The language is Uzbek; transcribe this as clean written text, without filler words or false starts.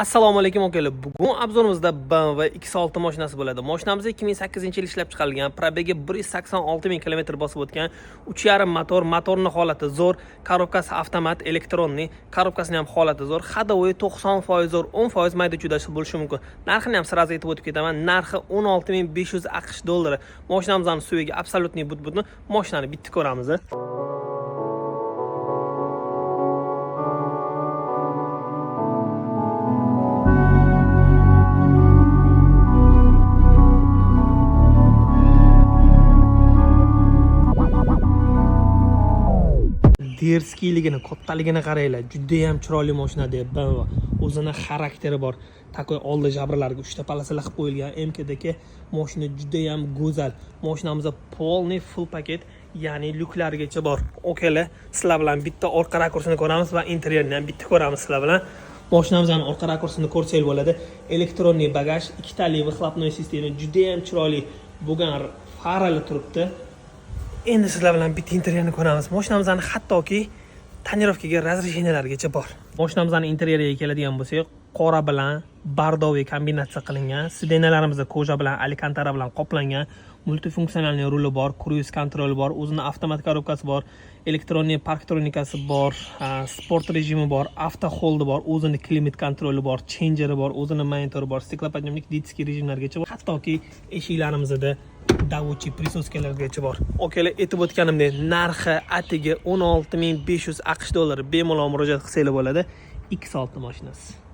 Assalomu alaykum akalar. Bugun обзор imizda BMW X6 mashinasi bo'ladi. Mashinamiz 2008-yil ishlab chiqarilgan, пробег i 186 ming kilometr bosib o'tgan, 3,5 motor, motorning holati zo'r, коробка si avtomat, электронный, коробка sini ham holati zo'r, ходовой 90% zo'r, 10% mayda chuydasi bo'lishi mumkin. Narxini ham сразу aytib o'tib ketaman. Narxi 16 500 AQSh dollari. Mashinamizning suvigi абсолютный but-butun. Mashinani bitta ko'ramiz. Дерзкий ligini, kattaligini qaranglar. Juda ham chiroyli mashina deb BMW. O'zini xarakteri bor. Такой oldi жабра larga uchta полоса lar qilib qo'yilgan. MKdagi mashina juda ham go'zal. Mashinamizda полный full paket, ya'ni lyuklargacha bor. Okalar, sizlar bilan bitta orqa rakursini ko'ramiz va interyerini ham bitta ko'ramiz sizlar bilan. Mashinamizni orqa rakursini ko'rsangiz bo'ladi. Электронный bagaj, ikkitali выхлопной система, juda ham chiroyli bo'lgan faralar turibdi. Endi sizlar bilan bitta interyerni ko'ramiz. Mashinamizni hattoki тонировка ga разрешения largacha bor. Mashinamizni interyeriga keladigan bo'lsak, qora bilan бордовый kombinatsiya qilingan. Сиденья larimiz кожа bilan, алькантара bilan qoplangan. Мультифункциональный ruli bor, круиз контроль i bor, o'zini avtomat коробка si bor, электронный парктроник asi bor, sport rejimi bor, авто hold i bor, o'zini климат контроль i bor, changer i bor, o'zini monitori bor, стеклоподъемник, детский rejimlargacha bor. Hattoki eshiklarimizda davучий присоска largacha bor. Okalar, aytib o'tganimdek, narxi atigi 16 500 AQSh dollari. Bemalol murojaat qilsanglar bo'ladi. X6 mashinasi.